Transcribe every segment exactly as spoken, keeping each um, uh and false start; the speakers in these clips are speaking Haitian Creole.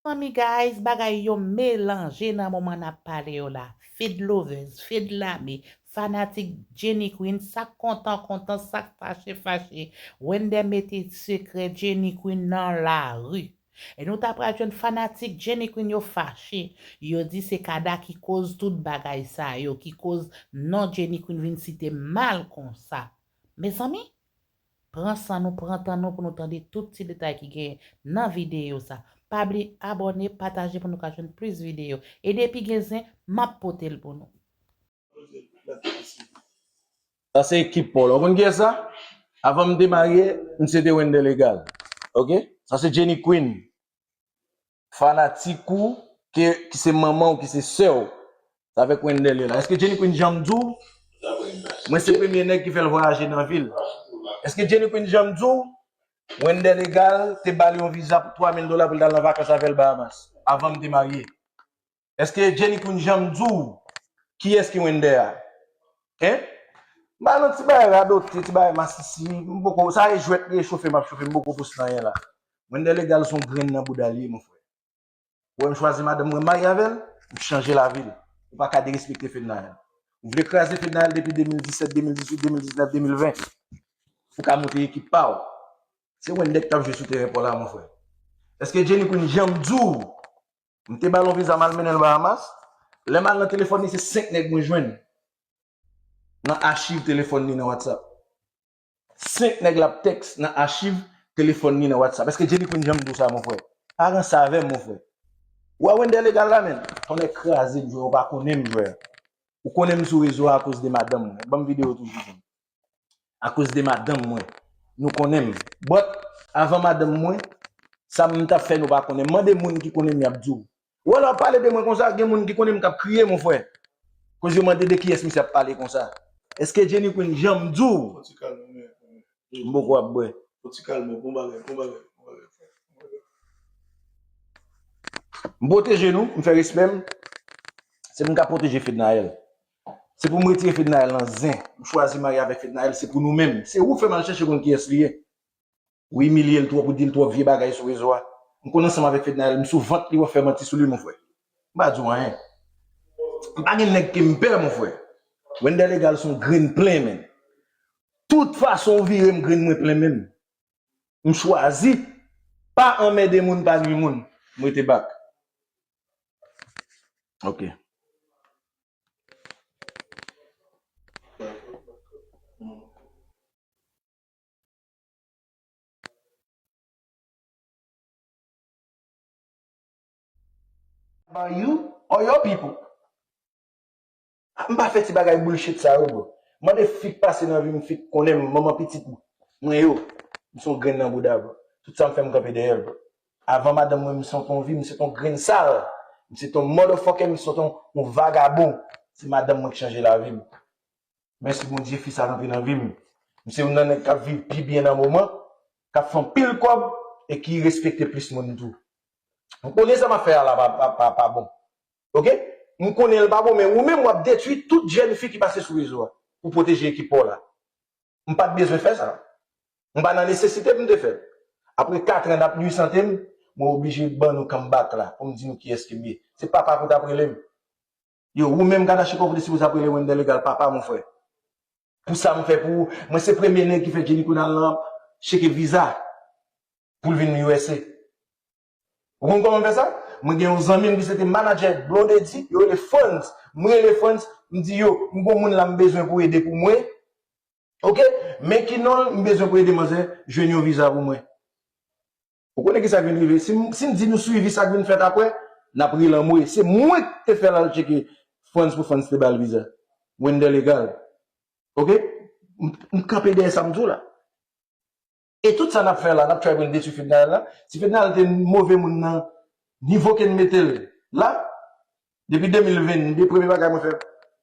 Mezanmi guys, bagay yo melanje nan moman n ap pale yo la. Fed lovers, Fed lame, fanatik Jenny Queen, sa k kontan kontan, sa k fache fache. Wender mete sekrè Jenny Queen nan lari. E nou ta pral jwenn fanatik Jenny Queen yo fache. Yo di se Kada ki koz tout bagay sa yo, ki koz non Jenny Queen vin site mal konsa. Mezanmi, pran san nou, pran tan nou pou nou tande tout ti detay ki genyen nan videyo sa. Pa bliye abòne, pataje pou nou ka jwenn plis videyo. E depi gen zen, m ap pote l pou nou. Sa se ekip pa w la. Ou konn kiyès sa? Avan m te marye, misye te Wender Legal. Ok? Sa se Jenny Queen. Fanatik ou, ke, ki se manman w, ki se sè w. Sa avèk Wender ye la. Èske Jenny Queen janm di w? Mwen se premye nèg ki fè l vwayaje nan vil. Èske Jenny Queen janm di w? Wender Legal te ba l yon viza pou twa mil dola pou l t al nan vakans avè l Bahamas. Avan m te marye. Èske Jenny Queen janm di w kiyès ki Wender a? Hein? M ba nou ti bagay radote, ti bagay masisi, m poko, sa e jwèt li e chofe m ap chofe, m poko pous nan anyen la. Wender Legal se yon grenn nan bouda l ye, mon frè. Ou wè m chwazi madanm mwen, m marye avè l, m chanje lavi l. Ou pa ka derespekte Fednaelle. Ou vle kraze Fednaelle depi de mil disèt, de mil dizuit, de mil diznèf, de mil ven. Ou ka monte ekip pa w. Se Wender k t ap jwe sou teren pa w la, mon frè. Èske Jenny Queen janm di w M te ba l yon viza, m al mennen l Bahamas. Lè m al nan telefòn li, se senk nèg mwen jwenn nan achiv telefòn li nan WhatsApp. Senk nèg l ap tèks nan achiv telefòn li nan WhatsApp. Èske Jenny Queen janm di w sa, mon frè? Pa ranse avè m, mon frè. Ou wè Wender Legal la, menn? Tonnè kraze m, jwè, ou pa konnen m, jwè. Ou konnen m sou rezo a akoz de madanm mwen. Ban m videyo toujou, zanmi. Akoz de madanm mwen. Nou konnen m. But, avan madanm mwen, sa m t ap fè nou pa konnen. Mande moun ki konnen m y ap di w. Ou wè lè w ap pale de mwen konsa, gen moun ki konnen m k ap kriye, mon frè. Koz yo mande de kiyès misye ap pale konsa. Èske Jenny Queen janm di w? M poko ap bwè. M pwoteje nou, m fè respè m. Se m k ap pwoteje Fednaelle. Se pou m retire Fednaelle nan zen. M chwazi marye avèk Fednaelle, se pou nou menm. Se ou k fè m al chèche konn kiyès li ye. Ou imilye l twòp, ou di l twòp vye bagay sou rezo a. M konn ansanm avèk Fednaelle, m sou vant li, w ap fè manti sou li, mon frè. M pa di w anyen. M pa gen nèg ke m pè, mon frè. Wender Legal se yon grenn plen, menn. Tout fason w vire m, grenn mwen plen menm. M chwazi pa anmède moun, pa nwi moun. M rete back. Ok. About you or your people. M pa fè ti bagay bullshit sa yo, bro. Mande fi k pase nan vi m, fi k konnen m, manman pitit mwen yo. M se yon grenn nan bouda, bro. Tout sa m fè, m kanpe dèyè l, bro. Avan madanm mwen, m se yon vi, m se yon grenn sal. M se yon motherfucker, m se yon, yon vagabon. Se madanm mwen k chanje lavi m. Mèsi Bondye, fi sa rantre nan vi m. M se youn nan nèg k ap viv pi byen nan moman, k ap fè anpil kòb e ki respekte plis moun tou. M konnen sa m ap fè a la pa, pa, pa, pa bon. Ok? M konnen l pa bon, men ou menm w ap detwi tout jèn fi ki pase sou rezo a pou pwoteje ekip pa w la. M pa t bezwen fè sa. M pa nan nesesite pou m te fè l. Apre katran n ap nui sante m, mwen oblije ban nou comeback la pou m di nou kiyès ke m ye. Se papa pou t ap rele m. Yo, ou menm Kadachikòf ou te sipoze ap rele Wender Legal papa, mon frè. Pou sa m fè pou ou, mwen se premye nèg ki fè Jenny Queen al nan cheke viza pou l vin U S A. Ou konn kòman m fè sa? Mwen gen yon zanmi m ki se te manadjè Blondedy, yo rele Frantz. Mwen rele Frantz, m di yo, m gon moun la m bezwen pou ede pou mwen. Ok? Men ki non l, m bezwen pou ede manzè jwenn yon viza pou mwen. Ou konnen kisa k vin rive? Si m, si m di nou swivi sa k vin fèt apre, n ap ri lanmwe. Se mwen k te fè l al tcheke Frantz pou Frantz te ba l viza. Wender Legal. Ok? M, m kanpe dèyè sa m di w la. E tout sa n ap fè la, n ap try pou n detwi Fednaelle la. Si Fednaelle te move moun nan nivo ke n mete l la, depi de mil ven, de premye bagay mwen fè,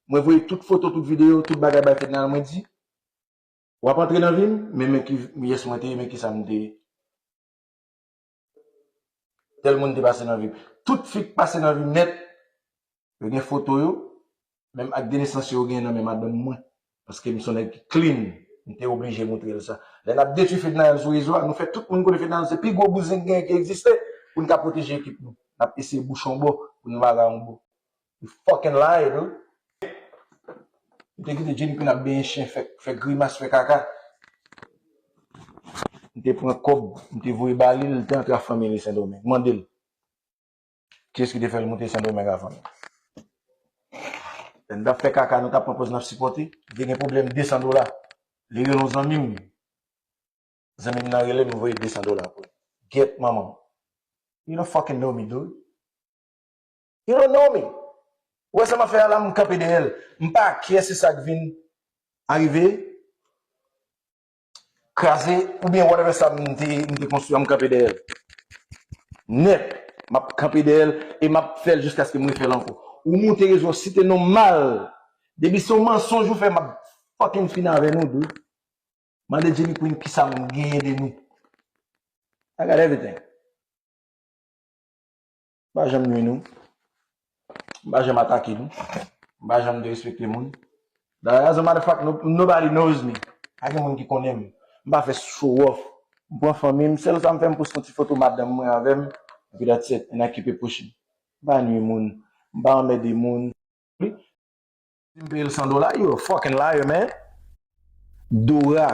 mwen voye tout foto, tout videyo, tout bagay bay Fednaelle, mwen di, w ap antre nan vi m, men men ki yès mwen te ye, men kisa m te ye. Tèl moun te pase nan vi m. Tout fi k pase nan vi m nèt, yo gen foto yo, menm ak de nesans yo, yo gen nan men madanm mwen. Paske m se yon nèg ki clean, m te oblije montre l sa. Lè n ap detwi Fednaelle sou rezo a, nou fè tout moun konnen Fednaelle se pi gwo bouzen k genyen ki egziste pou n ka pwoteje ekip nou. n ap eseye bouche yon bò pou nou bagay yon bò. You fucking lie, dude. M te kite Jenny Queen ap benyen chen, fè, fè grimas, fè kaka. M te pran kòb, m te voye ba li, li te antre ak fanmi li Sendomeng. Mande l. Kiyès ki te fè l moute Sendomeng avan nou? Lè n t ap fè kaka, nou t ap pran pòz n ap sipòte. Li te gen pwoblèm de san dola. Li rele yon zanmi m. Zanmi m nan rele m, voye de san dola pou li. Gyèt manman m. You don't fucking know me, dude. You don't know me. Ou wè sa m ap fè a la, m kanpe dèyè l. M pa kè si sa k vin arive, kraze, oubyen whatever sa m te, m te konstwi an, m kanpe dèyè l. Nèt, m ap kanpe dèyè l e m ap fè l jiskaske m refè l ankò. Ou moute rezo, site non mal. Depi se yon mansonj ou fè, m ap fucking fini avè nou, dude. Mande Jenny Queen kisa m genyen de nou. I got everything. M pa janm nui nou. M pa janm atake nou. M pa janm derespekte moun. Dayè, as a matter of fact, no, nobody knows me. Pa gen moun ki konnen m. M pa fè show off. M pran fanmi m. Sèl sa m fè, m poste yon ti foto madanm mwen avè m. Epi that's it. And I keep it pushing. M pa nui moun. M pa anmède moun. Di m peye l san dola, you a fucking liar, man. Dora.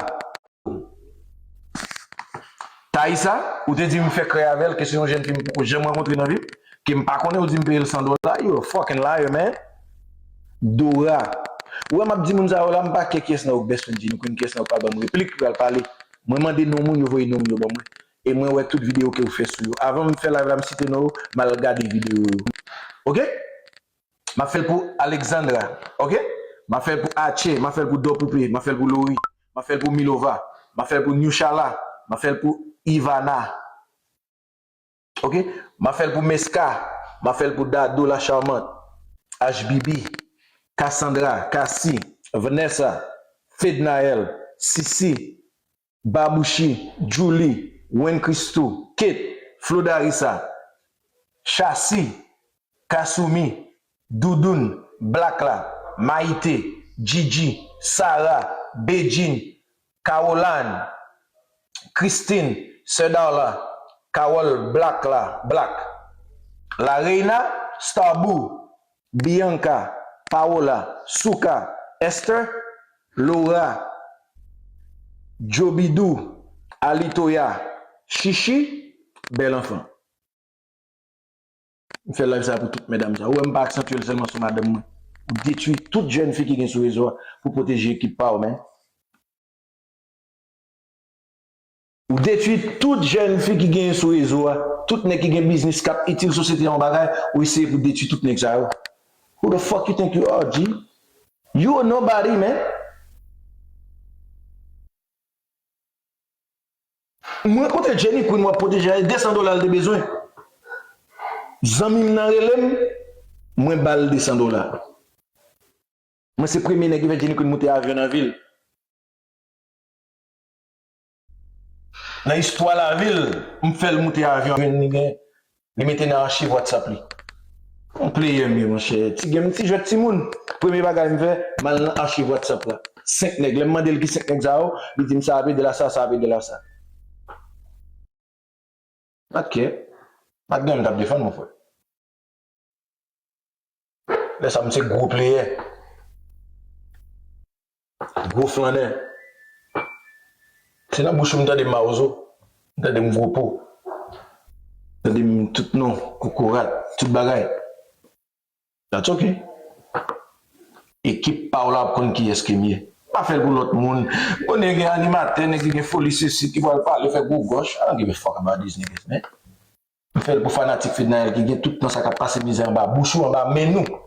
Thaïsa, ou te di m fè krèy avè l, ke se yon jèn fi m poko janm rankontre nan vi m, ke m pa konnen, ou di m peye l san dola, you a fucking liar, man. Dora. Ou wè m ap di moun sa yo la, m pa kè kiyès nan yo k best friend Jenny Queen, kiyès nan yo k pral ban m replik, ki pral pale. Mwen mande non moun, yo voye non yo ban mwen. E mwen wè tout videyo ke ou fè sou yo. Avan m fè live la, m site non yo, m al gade videyo yo. Oke? M ap fè l pou Alexandra, oke? M ap fè l pou Ache, m ap fè l pou Dò Poupe, m ap fè l pou Lori, m ap fè l pou Milova, m ap fè l pou Niushala, m ap fè l pou Ivana, oke? M ap fè l pou Meska, m ap fè l pou Dado la Charmante, H B B, Cassandra, Cassie, Vanessa, Fednaelle, Sisi, Babouchi, Julie, Wen Christou, Kate, Flodarisa, Chassi, Kasumi, Doudoun, Black la, Maïté, Gigi, Sarah, Bedjine, Caroline, Christine, Sè Darla, Carole, Black la, Black, La Reina, Starboo, Bianca, Paola, Souka, Esther, Laura, Jobidou, Alitoya, Chichi, Bèl Anfan. M fè live sa pou tout medam sa. Ou wè m pa aksantye l sèlman sou madanm mwen. Ou detwi tout jèn fi ki gen sou rezo a pou pwoteje ekip pa w, man. Ou detwi tout jèn fi ki genyen sou rezo a, tout nèg ki gen biznis k ap itil sosyete a yon bagay, ou eseye pou detwi tout nèg sa yo. Who the fuck you think you are, G? You a nobody, man. Mwen kote Jenny Queen, w ap pwoteje a, e de san dola l te bezwen. Zanmi m nan rele m, mwen ba l de san dola. Mwen se premye nèg ki fè Jenny Queen moute avyon nan vi l. Nan istwa lavi l, m fè l moute avyon, li gen, li mete nan achiv WhatsApp li. Yon player m ye, monchè. Ti game, ti jwèt timoun. Premye bagay m fè, m al nan achiv WhatsApp la. Senk nèg. Lè m mande l ki senk nèg sa yo, li di m sa ap ede l a sa, sa ap ede l a sa. Pa t kè. Pa t gen m t ap defann, mon frè. Lè sa, m se gwo player. Gwo flannè. Se nan bouch ou m tande Mawozo. M tande m gwo po. Tande m tout non, kokorat, tout bagay. That's okay. Ekip pa w la ap konn kiyès ke m ye. Pa fè l pou lòt moun. M konnen gen animatè, nèg ki gen foli sesi, ki pral pale, fè gwo gòch. I don't give a fuck about these niggas, man. M fè l pou fanatik Fednaelle ki gen tout tan sa k ap pase mizè anba bouch ou, anba men nou.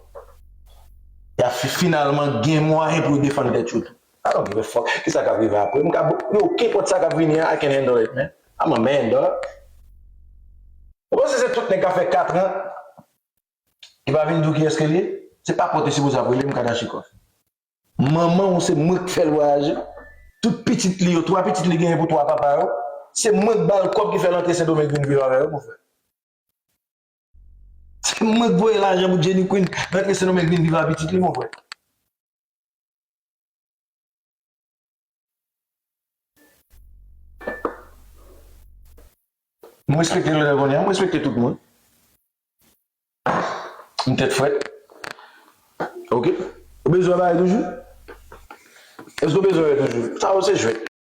Y a fi-, finalman gen mwayen pou yo defann tèt yo tou. I don't give a fuck. Kisa k ap rive apre? M ka, yo, kenpòt sa k ap vini an, I can handle it, man. I'm a man, dog. Ou panse se tout nèg k ap fè katran ki pa vin di w kiyès ke l ye? Se pa pòt li sipoze ap rele m Kadachikòf. Manman w se mwen k fè l vwayaje. Tout pitit li yo, twa pitit li genyen pou twa papa yo, se mwen k ba l kòb ki fè l antre Sendomeng vin viv avè yo, mon frè. Se mwen k voye lajan pou Jenny Queen rantre Sendomeng vin viv ak pitit li, mon frè. M respekte lè kounye a, m respekte tout moun. M tèt frèt. Ok? Ou bezwen bagay toujou? Èske ou bezwen bagay toujou? Sa yo se jwèt.